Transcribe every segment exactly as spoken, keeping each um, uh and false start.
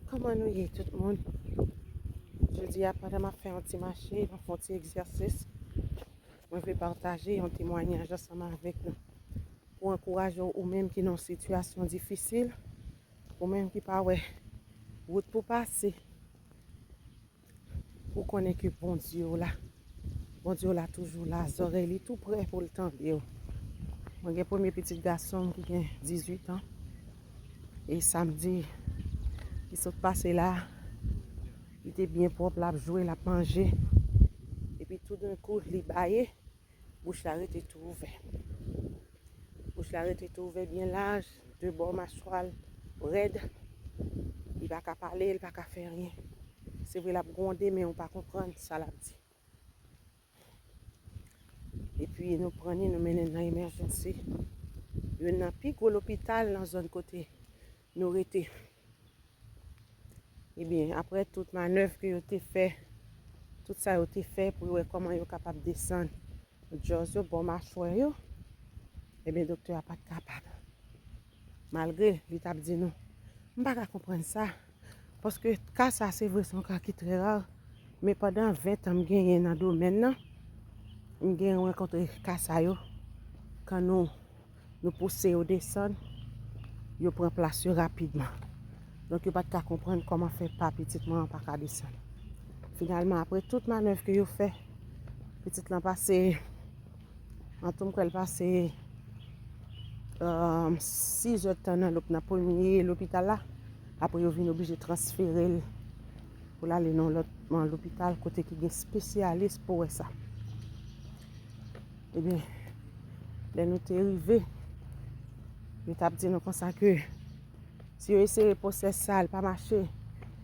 Kòman nou ye tout moun? Jodi a, pandan m ap fè yon ti mache, m ap fè yon ti egzèsis, mwen vle pataje yon temwayaj ansanm avèk nou pou ankouraje w, ou menm ki nan yon sitiyasyon difisil, ou menm ki pa wè wout pou pase. Ou konnen ke Bondye w la. Bondye w la toujou la, zòrèy li tou prè pou l tande w. Mwen gen premye pitit gason m ki gen dizuit an. E samdi ki sot pase la, li te byen pwòp, l ap jwe, l ap manje. Epi toudenkou, li baye, bouch la rete tou ouvè. Bouch la rete tou ouvè byen laj, de bò machwa l rèd. Li pa ka pale, li pa ka fè anyen. Se vre, l ap gwonde, men ou pa konprann sa l ap di. Epi nou pran li, nou mennen l nan emèjansi. Youn nan pi gwo lopital nan zòn kote nou rete. Ebyen, apre tout manèv ke yo te fè, tout sa yo te fè pou yo wè kòman yo kapab desann djòz yo, bò machwè yo, ebyen, doktè a pa t kapab. Malgre li t ap di nou, m pa ka konprann sa, paske ka sa, se vre, se yon ka ki trè ra, men pandan ven tan m genyen nan domèn nan, m gen rankontre ka sa yo, kan nou, nou pouse yo desann, yo pran plas yo rapidman. Donk, yo pa t ka konprann kòman fè pa pitit mwen an pa ka desann. Finalman, apre tout manèv ke yo fè, pitit lan pase, an tou, m kwè l pase, euh, sis èdtan nan lop-, nan premye lopital la. Apre, yo vin oblije transfere l pou l ale nan lòt, nan lopital kote ki gen espesyalis pou wè sa. Ebyen, lè nou te rive, yo t ap di nou konsa ke si yo eseye pwosès sa, l pa mache,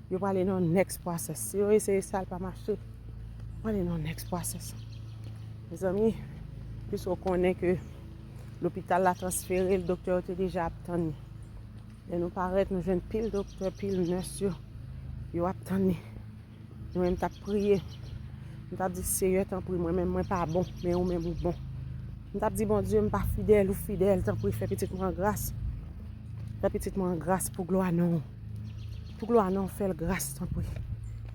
yo prale nan next process. Si yo eseye sa, l pa mache, yo prale nan next process. Mezanmi, piske w konnen ke lopital la transfere l, doktè yo te deja ap tann li. Lè nou parèt, nou jwenn pil doktè, pil nès yo, yo ap tann li. Nou menm t ap priye. M t ap di, Seyè, tanpri, mwen menm, mwen pa bon, men ou menm ou bon. M t ap di, Bondye, m pa fidèl, ou fidèl, tanpri, fè pitit mwen an gras. Fè pitit mwen an gras pou glwa non w. Pou glwa non w, fè l gras, tanpri.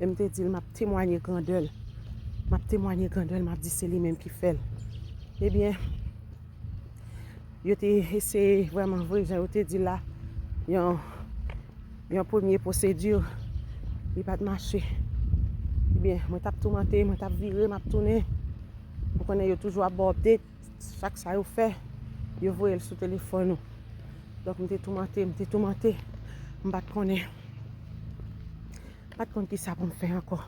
E m te di l, m ap temwaye grandè l. M ap temwaye grandè l, m ap di, se li menm ki fè l. Ebyen, yo te eseye vrèman vre, jan yo te di la, yon, yon premye pwosedi, li pa t mache. Ebyen, mwen t ap toumante, mwen t ap vire, m ap tounen. Ou konnen yo toujou ap ba w update, chak sa yo fè, yo voye l sou telefòn ou. Donk, m te toumante, m te toumante, m pa t konnen, m pa t konn kisa pou m fè ankò.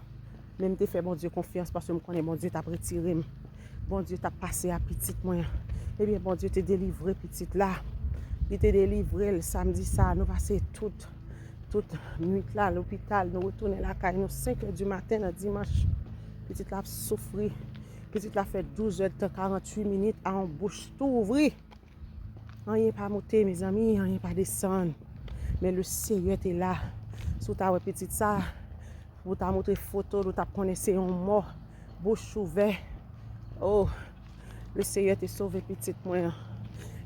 Men m te fè Bondye konfyans paske m konnen Bondye t ap retire m. Bondye t ap pase a pitit mwen an. Ebyen, Bondye te delivre pitit la. Li te delivre l samdi sa a. Nou pase tout, tout nwit la lopital. Nou retounen lakay nou senk è di maten nan dimanch. Pitit la ap soufri. Pitit la fè douz èdtan, karannwit minit a yon bouch tou ouvri. Anyen pa monte, mezanmi, anyen pa desann. Men le Seyè te la. Si w ta wè pitit sa, pou w ta montre foto l, ou t ap konnen se yon mò, bouch ouvè. Oh, le Seyè te sove pitit mwen an.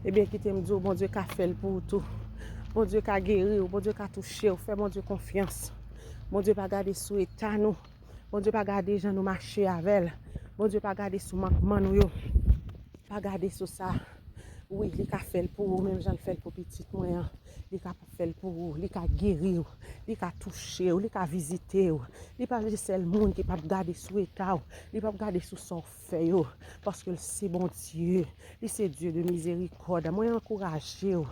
Ebyen, kite m di w, Bondye ka fè l pou ou tou. Bondye ka geri w, Bondye ka touche w. Fè Bondye konfyans. Bondye pa gade sou eta nou. Bondye pa gade jan nou mache avè l. Bondye pa gade sou mankman nou yo. Pa gade sou sa. Wi, li ka fè l pou ou, menm jan l fè l pou pitit mwen an. Li ka fè l pou ou, li ka geri w, li ka touche w, li ka vizite w. Li pa se sèl moun ki p ap gade sou eta w, li p ap gade sou sa w fè yo, paske l se Bondye, li se Dye de mizerikòd. Mwen ankouraje w.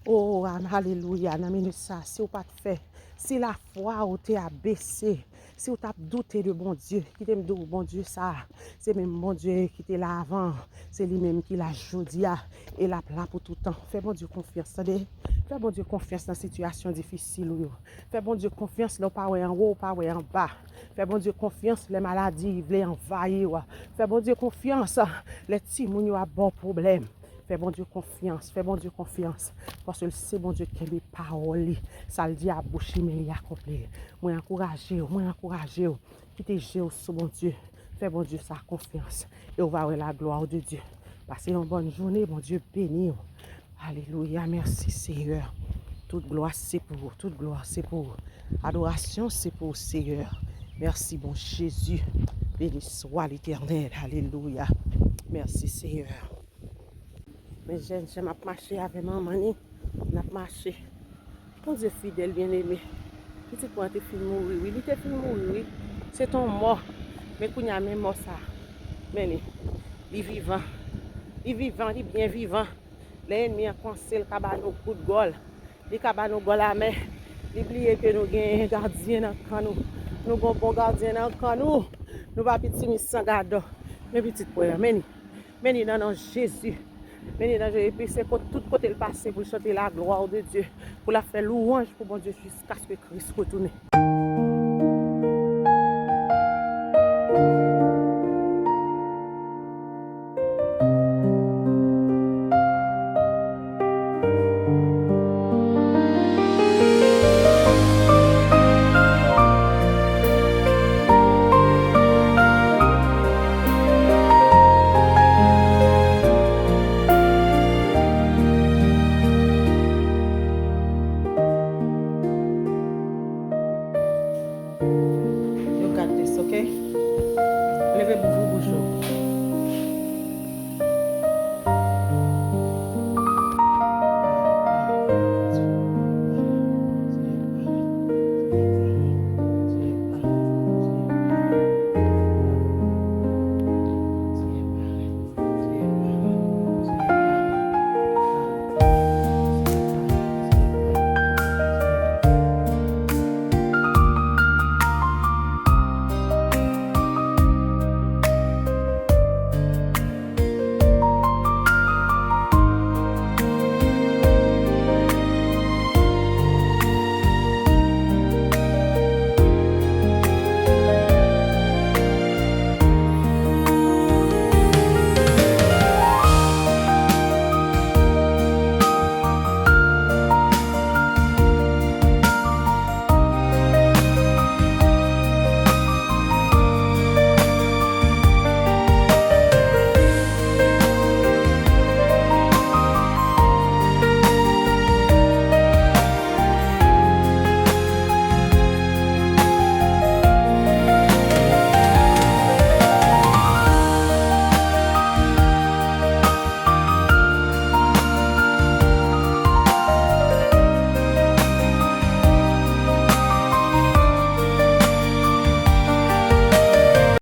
O, alelouya, nan minit sa, si w pa t fè, si lafwa w te abese, si w t ap doute de Bondye, kite m di w, Bondye sa a, se menm Bondye ki te la avan, se li menm ki la jodi a, e l ap la pou toutan. Fè Bondye konfyans, tande. Fè Bondye konfyans nan sitiyasyon difisil ou yo. Fè Bondye konfyans lè w pa wè anwo, w pa wè anba. Fè Bondye konfyans lè maladi vle anvayi w. Fè Bondye konfyans lè timoun yo ap ba w pwoblèm. Fè Bondye konfyans, fè Bondye konfyans, paske l se Bondye ki kenbe pawòl li. Sa l di a bouch li, men li akonpli l. Mwen ankouraje w, mwen ankouraje w. Kite je w sou Bondye. Fè Bondye sa konfyans. E w va wè la gloire de Dieu. Pase yon bòn jounen, Bondye beni w. Alelouya, mèsi Seyè. Tout glwa se pou ou, tout glwa se pou ou. Adorasyon se pou ou, Seyè. Mèsi, bon Jezi. Beni swa Letènèl. Alelouya. Mèsi, Seyè. Men jèn jan m ap mache avè manman ni, n ap mache. Bondye fidèl, byeneme. Pitit mwen te fin mouri, wi. Li te fin mouri, wi. Se te yon mò. Men kounye a, men mò sa. Men li. Li vivan. Li vivan, li byen vivan. Lè ènmi an panse l ka ba nou kout gòl, li ka ba nou gòl amè. Li bliye ke nou gen gadyen nan kan nou. Nou gen bon gadyen nan kan nou. Nou pa pitimis san gadò. Men pitit mwen an, men li. Men li nan non Jezi. Men li nan Jezi. Epi se kot, tout kote l pase pou l chante la gloire de Dieu. Pou l ap fè louwanj pou Bondye jiskaske Kris retounen.